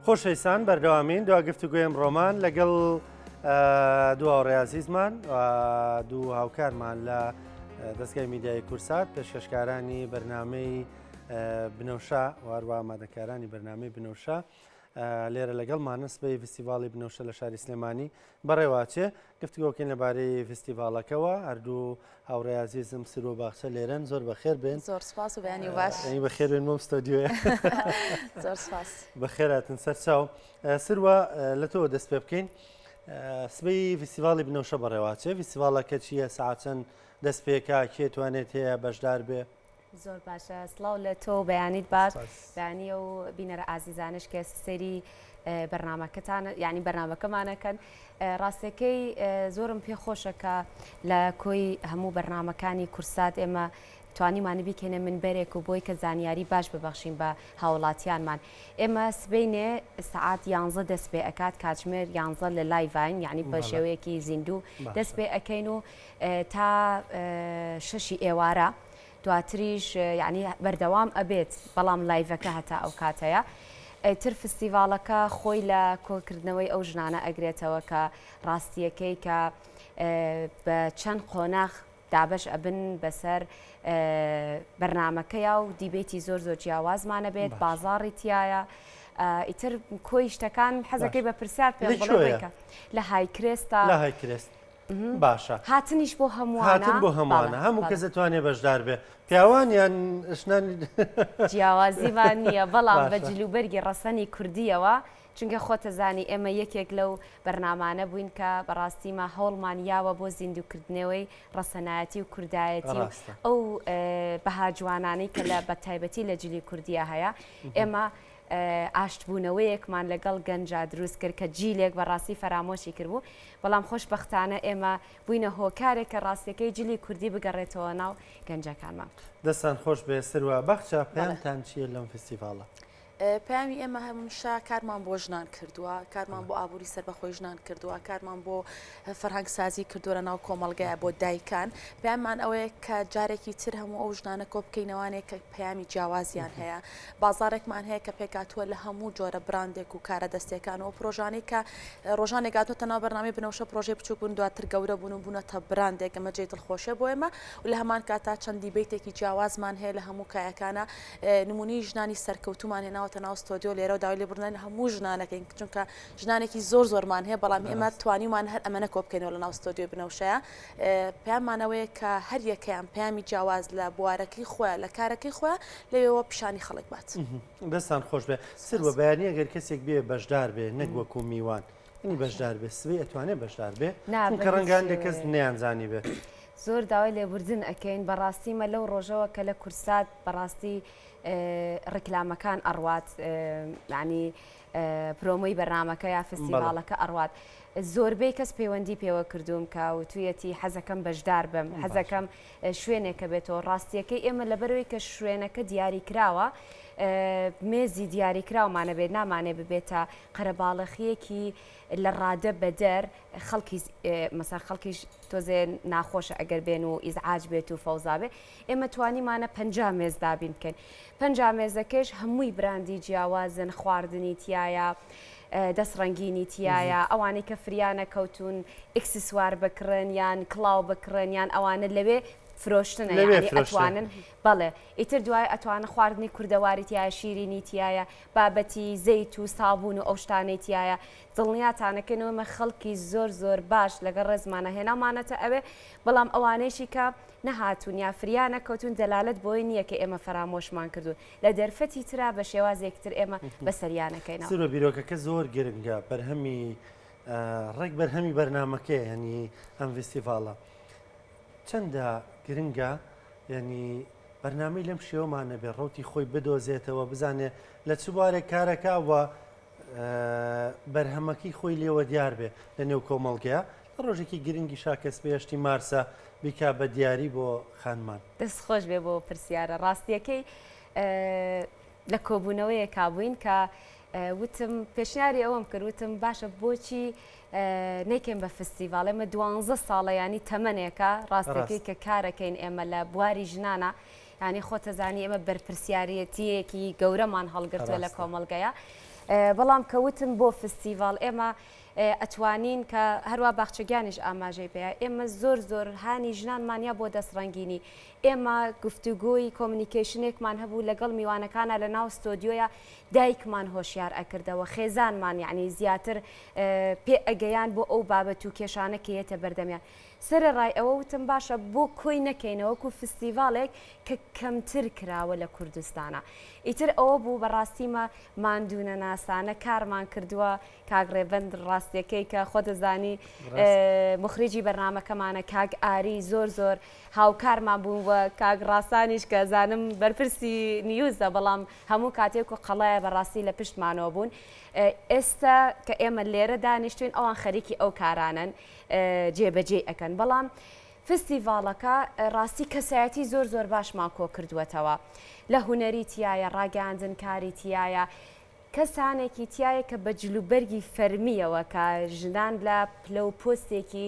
خۆشەویستان بەردەوامین دوا گفتوگۆی ئەمڕۆمان لەگەڵ دوو هاوڕێ ئازیزمان دوو هاوکارمان لە دەستگای میدیایی کورسات پێشکەشکارانی بەرنامەی بنەوشە واروا ئامادەکارانی بەرنامەی بنەوشە لێرە لەگەڵمانە سبەی فستیڤاڵی بنەوشە لە شاری سلێمانی بەڕێواچێ گفتوگۆکەین لەبارەی فستیڤاڵەکەوە هەردوو هاوڕێ ئازیزم سروە باخچە لێرەن زۆر بەخێر بێن. زۆر سپاس و بەیانی باش. ئەی بەخێر بێن بۆم ستۆدیۆیە. زۆر سپاس. بەخێراتن سەرچاو. سروە لە تۆوە دەست پێ بکەین. سبەی فستیڤاڵی بنەوشە بەڕێواچێ فستیڤاڵەکە چییە سەعات چەند دەست پێکا کێ توانێت هەیە بەشدار بێ؟ زۆر باشە سڵاو لە تۆ بەیانیت باش بەیانی ئەو بینەرە ئازیزانش کە سەیری بەرنامەکەتان یعنی بەرنامەکەمانەکەن ڕاستەکەی زۆرم پێ خۆشە کە لە کۆی هەموو بەرنامەکانی کورسات ئێمە توانیمانە بیکەینە منبەرێک و بۆی کە زانیاری باش ببەخشین بە هاوڵاتیانمان ئێمە سبینێ سەعات یانزە دەست پێ ئەکات کاتژمێر یانزە لە live ین یعنی بە شێوەیەکی زیندوو دەست پێ ئەکەین و تا شەشی ئێوارە دواتریش یانی بەردەوام ئەبێت بەڵام live ەکە هەتا ئەو کاتەیە. ئیتر فستیڤاڵەکە خۆی لە کۆکردنەوەی ئەو ژنانە ئەگرێتەوە کە ڕاستییەکەی کە بە چەند قۆناغ دابەش ئەبن بەسەر بەرنامەکەیا و debate ی زۆر زۆر جیاوازمان ئەبێت بازاڕی تیایە ئیتر کۆی شتەکان حەزەکەی بە پرسیار پێم بڵێ لە هایکرێستا لە هایکرێست باشە هاتنیش بۆ هەمووانە هاتن بۆ هەمووانە هەموو کەس دەتوانێت بەشدار بێ پیاوان یان ژنان جیاوازیمان نییە بەڵام بە جلوبەرگی ڕەسەنی کوردیەوە چونکە خۆتەزانی ئێمە یەکێک لەو بەرنامانە بووین کە بەڕاستیمە هەوڵمان یاوە بۆ زیندووکردنەوەی ڕەسەنایەتی و کوردایەتی و ئەو بەها جوانانەی کە لە بەتایبەتی لە جلی کوردیە هەیە ئێمە ئاشتبوونەوەیەکمان لەگەڵ گەنجا دروست کرد کە جیلێک بەڕاستی فەرامۆشی کردبوو، بەڵام خۆشبەختانە ئێمە بووینە هۆکارێک کە ڕاستیەکەی جلی کوردی بگەڕێتەوە ناو گەنجەکانمان. دەستان خۆش بێ سروە باخچە پەیامتان چیە لەم فستیڤاڵە؟ پەیامی ئێمە هەمیشە کارمان بۆ ژنان کردووە، کارمان بۆ ئابووری سەربەخۆی ژنان کردووە، کارمان بۆ فەرهەنگسازی کردووە لە ناو کۆمەڵگایە بۆ دایکان، پەیاممان ئەوەیە کە جارێکی تر هەموو ئەو ژنانە کۆ بکەینەوانێ کە پەیامی جیاوازیان هەیە، بازاڕێکمان هەیە کە پێکهاتووە لە هەموو جۆرە براندێک و کارە دەستیەکان و ئەو پرۆژانەی کە ڕۆژانێک هاتووەتە ناو بەرنامەی بنەوشە پرۆژەی بچووک بوون دواتر گەورە بوون و بوونەتە براندێک ئەمە جێی دڵخۆشیە بۆ ئێمە و لە هەمان کاتا چەند debate ێکی جیاوازمان هەیە لە هەموو کایەکانە نمونەی ژنانی سەرکەوتومان هێناوەتە ناو ستۆدیۆ لێرە و داوای لێبوردن لە هەموو ژنانەکەین چونکە ژنانێکی زۆر زۆرمان هەیە بەڵام ئێمە توانیمان هەر ئەمەنە کۆ بکەینەوە لە ناو ستۆدیۆی بنەوشەیە پەیاممان ئەوەیە کە هەر یەکەیان پەیامی جیاواز لە بوارەکەی خۆیان لە کارەکەی خۆیان لەوێوە پیشانی خەڵک بات. دەستان خۆش بێ سروە بەیانی ئەگەر کەسێک بێ بەشدار بێ نەک وەکو میوان ینی بەشدار بێ سبەی ئەتوانێ بەشدار بێ چونکە ڕەنگە هەندێک کەس نەیانزانی بێت. زۆر داوای لێبوردن ئەکەین بەڕاستی مە لەو ڕۆژەوە کە لە کورسات بەڕاستی ڕیکلامەکان ئەڕوات یانی پرۆمۆی بەرنامەکە یا فستیڤاڵەکە ئەڕوات زۆربەی کەس پەیوەندی پێوە کردووم کە وتویەتی حەزەکەم بەشدار بم حەزەکەم شوێنێکە بێتەوە ڕاستیەکەی ئێمە لەبەرەوەی کە شوێنەکە دیاری کراوە مێزی دیاری کراومانە بێت نامانێ ببێتە قەرەباڵەخیەکی لە ڕادە بەدەر خەڵکی مەسا خەڵکیش تۆزێ ناخۆشە ئەگەر بێن و ئیزعاج بێت و فەوزا بێ ئێمە توانیمانە 50 مێز دابین بکەین 50 مێزەکەش هەمووی براندی جیاوازن خواردنی تایە دەست ڕەنگینی تایە ئەوانەی کە فریا نەکەوتون ئیکسسوار بکڕن یان کڵاو بکڕن یان ئەوانە لەوێ فرۆشتنە یانی ئەتوانن بەڵێ ئیتر دوای ئەتوانن خواردنی کوردەواری تایە شیرینی تایە بابەتی زەیت و سابوون و ئەو شتانەی تایە دڵنیاتانەکەین ئێمە خەڵکی زۆر زۆر باش لەگەڵ ڕێزمانە هێناومانەتە ئەوێ بەڵام ئەوانەیشی کە نەهاتوون یا فریا نەکەوتون دەلالەت بۆی نییە کە ئێمە فەرامۆشمان کردوون لە دەرفەتی ترا بە شێوازێکی تر ئێمە بەسەریانەکەینەوە. سروە بیرۆکەکە زۆر گرنگە بەرهەمی ڕێک بەرهەمی بەرنامەکەیە یانی ئەم ڤیستیڤاڵە چەندە گرنگە یانی بەرنامەی لەم شێوەمان نەبێ ڕوتی خۆی بدۆزێتەوە بزانێ لە چ بوارێک کارەکە و بەرهەمەکەی خۆی لێوە دیار بێ لە نێو کۆمەڵگەیە لە ڕۆژێکی گرنگی شاکەس بێشتی مارسە بیکا بە دیاری بۆ خانمان. دەست خۆش بێ بۆ پرسیارە ڕاستیەکەی لە کۆبوونەوەیەکا بووین کە وتم پێشنیاری ئەوەم کرد وتم باشە بۆچی نەیکەین بە فستیڤاڵ ئێمە دوانزە ساڵە ینی تەمەنێکە ڕاستەکەی کە کارەکەین ئێمە لە بواری ژنانە ینی خۆتەزانی ئێمە بەرپرسیارەتیەکی گەورەمان هەڵگرتووە لە کۆمەڵگەیە. بەڵام کە وتم بۆ فستیڤاڵ ئێمە ئەتوانین کە هەروا باخچە گیانیش ئاماژەی پێیا ئێمە زۆر زۆر هانی ژنانمان یا بۆ دەست ڕەنگینی ئێمە گفتوگۆی communication ێکمان هەبوو لەگەڵ میوانەکانا لە ناو ستۆدیۆیا دایکمان هۆشیار ئەکردەوە خێزانمان یعنی زیاتر پێ ئەگەیان بۆ ئەو بابەت و کێشانە کە یەتە بەردەمیان سەرەڕای ئەوە وتم باشە بۆ کۆی نەکەینەوە وەکو فستیڤاڵێک کە کەمتر کراوە لە کوردستانا ئیتر ئەوە بوو بەڕاستی مە ماندوونەناسانە کارمان کردووە کاک ڕێبەند ڕاستیەکەی کە خۆتەزانی موخریجی بەرنامەکەمانە کاک ئاری زۆر زۆر هاوکارمان بوون و کاک ڕاسانیش کە زانم بەرپرسی نیوزە بەڵام هەموو کاتێک و قەڵایە بەڕاستی لە پشتمانەوە بوون ئێستا کە ئێمە لێرە دانیشتوین ئەوان خەریکی ئەو کارانەن جێبەجێی ئەکەن بەڵام فستیڤاڵەکە ڕاستی کەسایەتی زۆر زۆر باشمان کۆ کردووەتەوە لە هونەری تایە ڕاگەیاندنکاری تایە کەسانێکی تایە کە بە جلوبەرگی فەرمییەوە کە ژنان لە پلە و پۆستێکی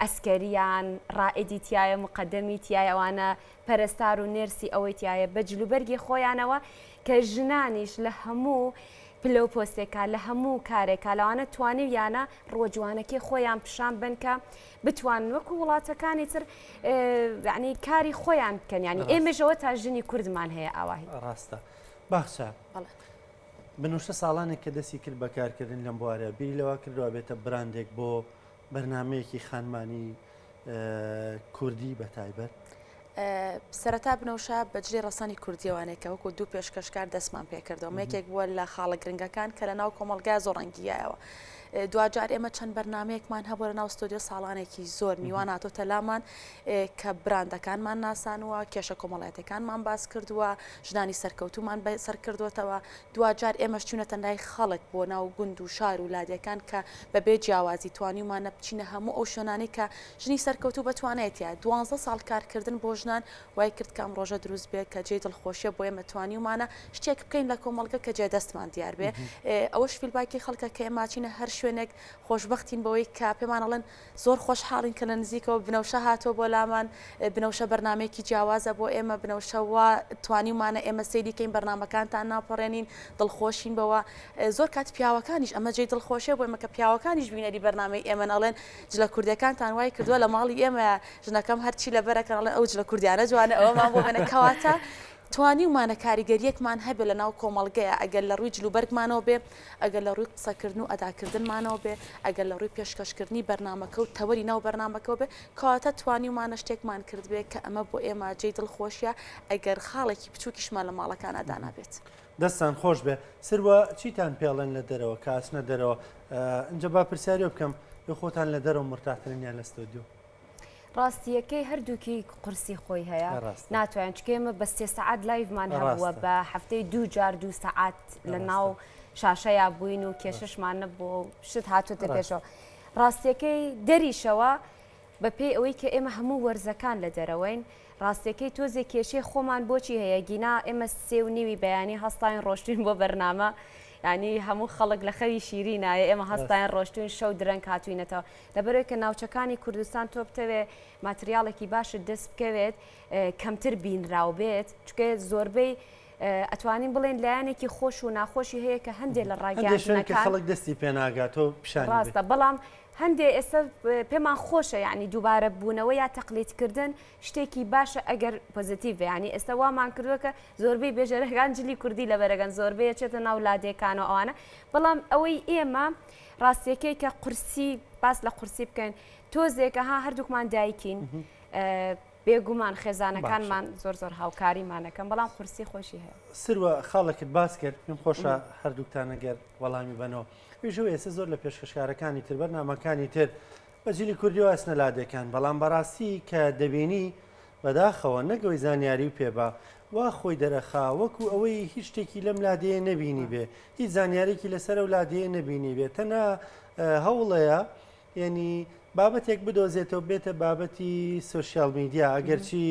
ئەسکەریان ڕائیدی تایە مقدمی تایە ئەوانە پەرستار و نێرسی ئەوەی تایە بە جلوبەرگی خۆیانەوە کە ژنانیش لە هەموو پلە و پۆستێکا لە هەموو کارێکا لەوانە توانیویانە ڕووە جوانەکەی خۆیان پیشان بن کە بتوانن وەکو وڵاتەکانی تر یعنی کاری خۆیان بکەن یعنی ئێمەژەوە تا ژنی کوردمان هەیە ئاواهی ڕاستە باخچە بنوشە ساڵانێک کە دەستی کرد بە کارکردن لەم بوارە بیری لەوە کردووە بێتە براندێک بۆ بەرنمەیەکی خانمانی کوردی بە تایبەت؟ سەرەتا بنەوشە بە جلی ڕەسەنی کوردیەوانێک کە وەکو دوو پێشکەشکار دەستمان پێکردەوە یەکێک بووە لە خاڵە گرنگەکان کە لە ناو کۆمەڵگا زۆر ڕەنگیایەوە. دواجار ئێمە چەند بەرنمەیەکمان هەبوو لە ناو ستۆدیۆ ساڵانێکی زۆر میوان هاتۆتە لامان کە براندەکانمان ناسانووە کێشە کۆمەڵایەتەکانمان باس کردووە ژنانی سەرکەوتومان سەرکردوێتەوە دواجار ئێمەش چوونەتە لای خەڵک بۆ ناو گوند و شار و لادێکان کە بەبێ جیاوازی توانیومانە بچینە هەموو ئەو شوێنانەی کە ژنی سەرکەوتوو بە توانای تیایە. دوانزە ساڵ کارکردن بۆ ژنان وای کرد کە ئەم ڕۆژە دروست بێت کە جێی دڵخۆشیە بۆ ئێمە توانیومانە شتێک بکەین لە کۆمەڵگە کە جێ دەستمان دیار بێ. ئەوەش feedback ی خەڵکە کە ئێمە ئەچینە هەر شوێنێک خۆشبەختین بەوەی کە پێمان ئەڵێن زۆر خۆشحاڵین کە لە نزیکەوە بنەوشە هاتووە بۆ لامان، بنەوشە بەرنامەیەکی جیاوازە بۆ ئێمە، بنەوشە وا توانیومانە ئێمە سەیری کەین بەرنامەکانتان ناپەڕێنین، دڵخۆشین بەوە. زۆر کات پیاوەکانیش ئەمە جێی دڵخۆشیە بۆ ئێمە کە پیاوەکانیش بینەری بەرنامەی ئێمەن ئەڵێن جلە کوردیەکانتان وای کردووە لە ماڵی ئێمە ژنەکەم هەرچی لەبەرەکەن ئەڵێن ئەو جلە کوردیانە جوانە ئەوەمان بۆ بێنە کەواتە توانیومانە کاریگەریەکمان هەبێ لە ناو کۆمەڵگەیە ئەگەر لە ڕووی جلوبەرگمانەوە بێ ئەگەر لە ڕووی قسەکردن و ئەداکردنمانەوە بێ ئەگەر لە ڕووی پێشکەشکردنی بەرنامەکە و تەوەری ناو بەرنامەکەوە بێ کەواتە توانیومانە شتێکمان کردبێ کە ئەمە بۆ ئێمە جێی دڵخۆشیە ئەگەر خاڵێکی بچووکیشمان لە ماڵەکانا دانابێت. دەستتان خۆش بێ سروە چیتان پێڵێن لە دەرەوە کە ئەچنە دەرەوە ئینجا با پرسیارێ بکەم لە خۆتان لە دەرەوە مرتاحترن یان لە ستۆدیۆ؟ ڕاستیەکەی هەردووکی قورسی خۆی هەیە ناتوانین چکە ئێمە بە سێ سەعات live مان هەبووە بە هەفتەی دوو جار دوو سەعات لە ناو شاشەیا بووین و کێشەشمان نەبوو شت هاتوتە پێشەوە ڕاستیەکەی دەریشەوە بەپێی ئەوەی کە ئێمە هەموو وەرزەکان لە دەرەوەین، ڕاستیەکەی تۆزێ کێشەی خۆمان بۆچی هەیە گینا ئێمە سێ و نیوی بەیانی هەستاین ڕۆشتوین بۆ بەرنامە یانی هەموو خەڵک لە خەوی شیرینایە ئێمە هەستاین ڕۆشتوین شەو درەنگ هاتوینەتەوە لەبەرەوەی کە ناوچەکانی کوردستان تۆ بتەوێ ماتریاڵێکی باشت دەست بکەوێت کەمتر بینراو بێت چونکە زۆربەی ئەتوانین بڵێن لایەنێکی خۆش و ناخۆشی هەیە کە هەندێک لە ڕاگەیاندنەکان خەڵک دەستی پێناگات تۆ پیشانی ڕاستە بەڵام هەندێ ئێستا پێمان خۆشە یانی دووبارە بوونەوە یا تەقلید کردن شتێکی باشە ئەگەر positive بێ یانی ئێستا وامان کردووە کە زۆربەی بێژەرەکان جلی کوردی لەبەرەگەن زۆربەی چێتە ناو لادێکان و ئەوانە بەڵام ئەوەی ئێمە ڕاستیەکەی کە قورسی باس لە قورسی بکەین تۆزێکە ها هەردووکمان دایکین بێگومان خێزانەکانمان زۆر زۆر هاوکاریمانەکەم بەڵام قورسی خۆشی هەیە. سروە خاڵێکت باس کرد پێم خۆشە هەردووکتان ئەگەر وەڵامی بەنەوە ویژەوە ئێستا زۆر لە پێشکەشکارەکانی تر بەرنامەکانی تر بە جلی کوردیەوە ئەچنە لادێکان بەڵام بەڕاستی کە دەبینی بەداخەوە نەک ئەوەی زانیاری و پێ بە وا خۆی دەرەخا وەکو ئەوەی هیچ شتێکی لەم لادێیە نەبینی بێ هیچ زانیارێکی لەسەر ئەو لادێیە نەبینی بێ تەنها هەوڵەیە یعنی بابەتێک بدۆزێتەوە بێتە بابەتی social media ئەگەرچی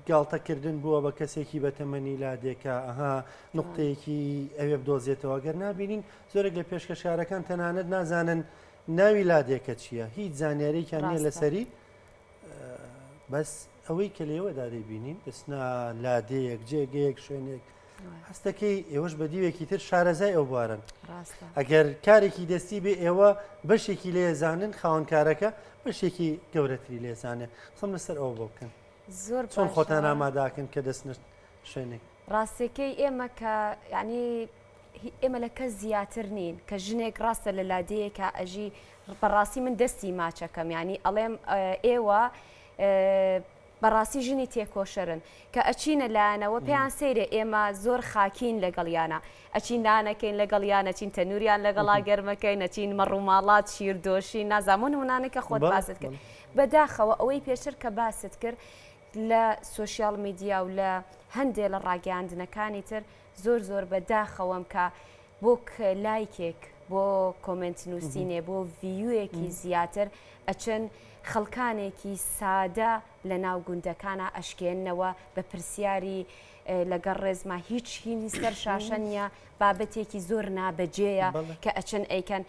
گاڵتەکردن بووە بە کەسێکی بەتەمەنی لادێکە ئەها نقطەیەکی ئەوێ بدۆزێتەوە گەر نابینین زۆرێک لە پێشکەشکارەکان تەنانەت نازانن ناوی لادێکە چییە هیچ زانیاریێکیان نییە لەسەری بەس ئەوەی کە لێوەدا دەیبینین ئسنا لادێیەک جێگەیەک شوێنێک. هەستەکەی ئێوەش بە دیوێکی تر شارەزای ئەو بوارن ئەگەر کارێکی دەستی بێ ئێوە بەشێکی لێزانن خاوەنکارەکە بەشێکی گەورەتری لێزانێ قسەم لەسەر ئەوە بۆ بکەن زۆر چۆن خۆتان ئاماداکەن کە دەستنە شوێنێک ڕاستەکەی ئێمە کە ینی ئێمە لە کەس زیاتر نین کە ژنێک ڕاستە لە لادێیەکا ئەژی بەڕاستی من دەستی ماچەکەم یانی ئەڵێم ئێوە بەڕاستی ژنی تێکۆشەرن کە ئەچینە لایەنەوە پێیان سەیرە ئێمە زۆر خاکین لەگەڵیانە ئەچین نانەکەین لەگەڵیان ئەچین تەنوریان لەگەڵا گەرمەکەین ئەچین مەڕوماڵات شیر دۆشین نازانم نمونانە کە خۆت باست کرد بەداخەوە ئەوەی پێشتر کە باست کرد لە سۆشیال میدیا و لە هەندێ لە ڕاگەیاندنەکانی تر زۆر زۆر بە داخەوەم کە بۆ لایکێک بۆ comment نووسینێ بۆ view ێکی زیاتر ئەچن خەڵکانێکی سادە لە ناو گوندەکانە ئەشکێننەوە بە پرسیاری لەگەڵ ڕێزما هیچ هینی سەر شاشە نییە بابەتێکی زۆر نابەجێیە کە ئەچن ئەیکەن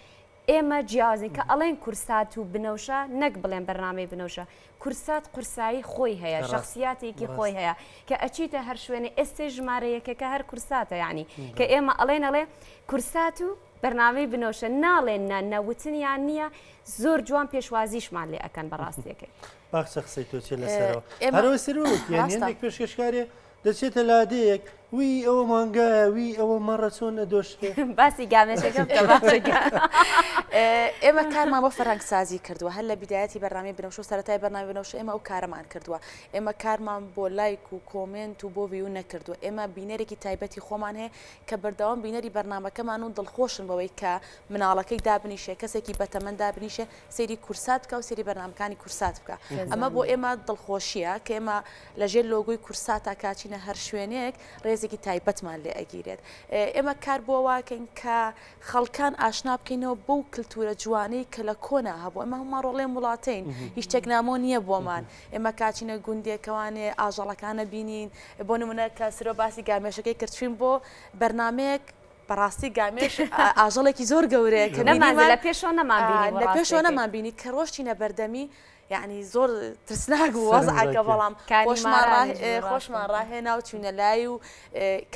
ئێمە جیاوازین کە ئەڵێن کورسات و بنەوشە نەک بڵێن بەرنامەی بنەوشە کورسات قورسایی خۆی هەیە شخصیاتێکی خۆی هەیە کە ئەچیتە هەر شوێنێ ئێستێ ژمارە یەکەکە هەر کورساتە یعنی کە ئێمە ئەڵێن ئەڵێ کورسات و بەرنامەی بنەوشە ناڵێن نا نەوتنیان نییە زۆر جوان پێشوازیشمان لێ ئەکەن بەڕاستیەکەی. باخچە قسەی تۆ چیە لەسەرەوە هەرەوە سروت یان هەندێک پێشکەشکارێ دەچێتە لادێیەک وی ئەوە مانگایە وی ئەوە مەڕە چۆن ئەدۆشرێ. باسی گامێشەکە بکە باخچە گیان. ئێمە کارمان بۆ فەرهەنگسازی کردووە هەر لە بیدایەتی بەرنامەی بنەوشە و سەرەتای بەرنامەی بنەوشە ئێمە ئەو کارەمان کردووە ئێمە کارمان بۆ لایک و comment و بۆ view نەکردووە ئێمە بینەرێکی تایبەتی خۆمان هەیە کە بەردەوام بینەری بەرنامەکەمان و دڵخۆشن بەوەی کە مناڵەکەی دابنیشێ کەسێکی بەتەمەن دابنیشێ سەیری کورسات بکە و سەیری بەرنامەکانی کورسات بکە ئەمە بۆ ئێمە دڵخۆشیە کە ئێمە لەژێر لۆگۆی کورساتا کاچینە هەر شوێنێک ڕێزێکی تایبەتمان لێ ئەگیرێت ئێمە کار بۆ واکەین کە خەڵکان ئاشنا بکەینەوە بەو کللتورە جوانەی کە لە کۆنا هەبوو ئەمە هەموو ڕۆڵێم وڵاتین هیچ شتێک نامۆ نییە بۆمان ئێمە کاچینە گوندێکەوانێ ئاژەڵەکانە بینین بۆ نمونە کە سرۆ باسی گامێشەکەی کردچوین بۆ بەرنمەیەک بەڕاستی گامێش ئاژەڵێکی زۆر گەورەیە کە نەمان لە پێشەوە نەمان بینی لە پێشەوە نەمان بینی کە ڕۆشتینە بەردەمی یعنی زۆر ترسناک بوو وەزعەکە بەڵام خۆشمان ڕاهێنا و چوینە لای و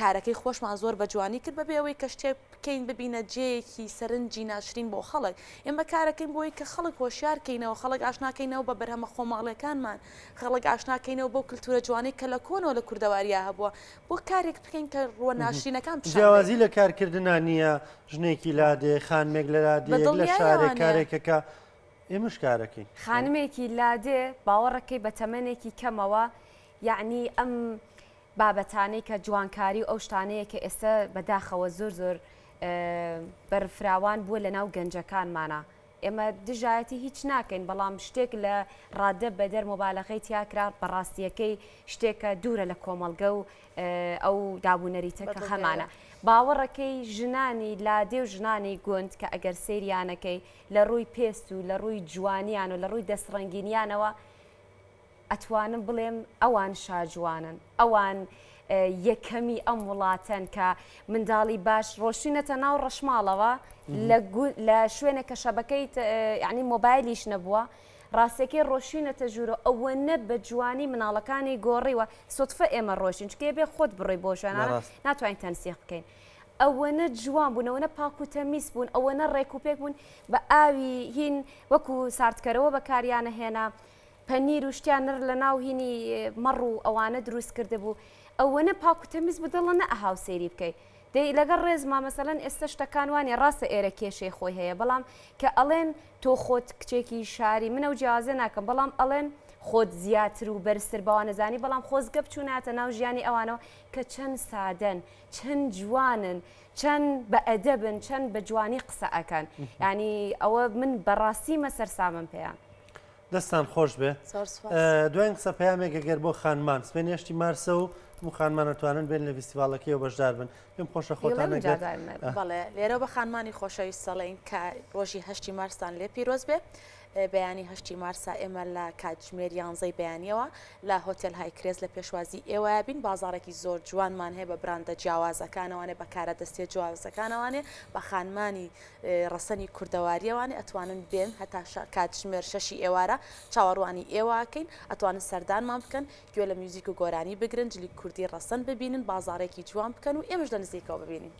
کارەکەی خۆشمان زۆر بە جوانی کرد بەبێ ئەوەی کە شتێک بکەین ببینە جێیەکی سەرنجی ناشرین بۆ خەڵک ئێمە کارەکەین بۆی کە خەڵک هۆشیار کەینەوە خەڵک ئاشناکەینەوە بە بەرهەمە خۆماڵیەکانمان خەڵک ئاشناکەینەوە بەو کلتورە جوانەی کە لە کۆنەوە لە کوردەواریا هەبووە بۆ کارێک بکەین کە ڕووە ناشرینەکان پیشان بدەین. جیاوازی لە کارکردنا نییە، ژنێکی لادێ، خانمێک لە لادێیەک، لە شارێک کارێکەکە، ئێمەش کارەکەین. خانمێکی لادێ باوەڕەکەی بە تەمەنێکی کەمەوە یەعنی ئەم بابەتانەی کە جوانکاری و ئەو شتانەیە کە ئێستا بەداخەوە زۆر زۆر بەرفراوان بووە لەناو گەنجەکانمانا ئێمە دژایەتی هیچ ناکەین بەڵام شتێک لە ڕادە بەدەر موبالەغەی تیا کرا بەڕاستیەکەی شتێکە دوورە لە کۆمەڵگە و ئەو دابونەریتە کە هەمانە باوەڕەکەی ژنانی لادێ و ژنانی گوند کە ئەگەر سەیریانەکەی لە ڕووی پێست و لە ڕووی جوانیان و لە ڕووی دەستڕەنگینیانەوە ئەتوانم بڵێم ئەوان شاجوانن ئەوان یەکەمی ئەم وڵاتەن کە منداڵی باش ڕۆشتوینەتە ناو ڕەشماڵەوە لە شوێنێک کە شەبەکەی یعنی مۆبایلیش نەبووە ڕاستەکەی ڕۆشتوینەتە ژوورە ئەوەنە بە جوانی مناڵەکانی گۆڕیوە سوتفە ئێمە ڕۆشتین چکێ بێ خۆت بڕۆی بۆ شوێنانە ناتوانین تەنسیق بکەین ئەوەنە جوان بوون ئەوەنە پاک و تەمیز بوون ئەوەنە ڕێک و پێک بوون بە ئاوی هین وەکو ساردکەرەوە بەکاریانە هێنا پەنیر و شتیان نڕ لە ناو هینی مەڕ و ئەوانە دروست کردبوو ئەوەنە پاک و تەمیز بوو دڵە نەئەهاو سەیری بکەی دەی لەگەڵ ڕێزما مەسەلەن ئێستا شتەکان وانە ڕاستە ئێرە کێشەی خۆی هەیە بەڵام کە ئەڵێن تۆ خۆت کچێکی شاری منە و جیاوازە ناکەم بەڵام ئەڵێن خۆت زیاتر و بەرزتر بەوانەزانی بەڵام خۆزگە بچووناتە ناو ژیانی ئەوانەوە کە چەند سادەن چەند جوانن چەند بە ئەدەبن چەند بە جوانی قسە ئەکەن یعنی ئەوە من بەڕاستی مە سەرسامم پێیان. دەستان خۆش بێ دواین قسە پەیامێک ئەگەر بۆ خانمان سبەینێ هەشتی مارسە و هەموو خانمان ئەتوانن بێن لە ڤیستیڤاڵەکەیەوە بەشدار بن پێم خۆشە خۆتان ئەگەر بەڵێ لێرەوە بە خانمانی خۆشەویست دەڵێین کە ڕۆژی هەشتی مارستان لێ پیرۆز بێ. بەیانی هەشتی مارسا ئێمە لە کاتژمێر یانزەی بەیانیەوە لە هۆتێل هایکرێس لە پێشوازی ئێوەیا بین، بازاڕێکی زۆر جوانمان هەیە بە براندە جیاوازەکانەوانێ، بە کارە دەستیە جیاوازەکانەوانێ، بە خانمانی ڕەسەنی کوردەواریەوانێ، ئەتوانن بێن هەتا کاتژمێر شەشی ئێوارە چاوەڕوانی ئێوە ئەکەین، ئەتوانن سەردانمان بکەن، گوێ لە میوزیک و گۆرانی بگرن، جلی کوردی ڕەسەن ببینن، بازاڕێکی جوان بکەن و ئێمەش لە نزیکەوە ببینین.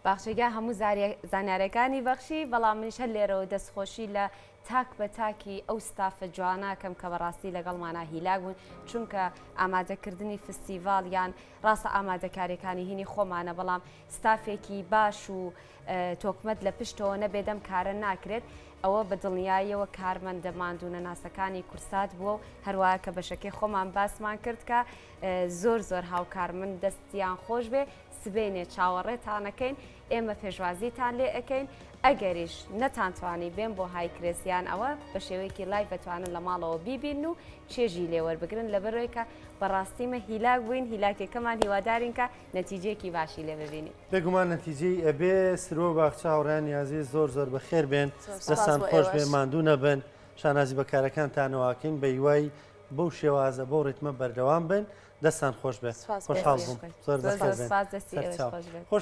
باخچەگیا هەموو زانیارەکانی بەخشی، بەڵام منیش هەر لێرەوە دەستخۆشی لە تاک بە تاکی ئەو ستافە جوانە ئەکەم کە بەڕاستی لەگەڵمانا هیلاک بوون، چونکە ئامادەکردنی فستیڤاڵ یان ڕاستە ئامادەکاریەکانی هینی خۆمانە بەڵام ستافێکی باش و تۆکمەت لە پشتەوە نەبێت ئەم کارە ناکرێت، ئەوە بە دڵنیاییەوە کارمەندە ماندوونەناسەکانی کورسات بووە و هەروەها کە بەشەکەی خۆمان باسمان کرد کە زۆر زۆر هاوکارمن دەستیان خۆش بێ سبەینێ چاوەڕێتانەکەین ئێمە پێشوازیتان لێ ئەکەین ئەگەریش نەتانتوانی بێن بۆ هایکرێس یان ئەوە بە شێوەیەکی live ئەتوانن لە ماڵەوە بیبین و چێژی لێ وەربگرن لەبەرئەوەی کە بەڕاستی مە هیلاک بووین هیلاکێکەمان هیوادارین کە نەتیجەیەکی باشی لێ ببینین. بێگومان نەتیجەی ئەبێ سروە باخچە هاوڕێیانی ئازیز زۆر زۆر بەخێر بێن دەستان خۆش بێ ماندوو نەبن شانازی بە کارەکانتانەوە ئەکەین بە هیوای بەو شێوازە بەو ڕیتمە بەردەوام بن دەستان خۆش بێت خۆشحاڵ بووم زۆر بەخێر بێن. سەرچاو. خۆش.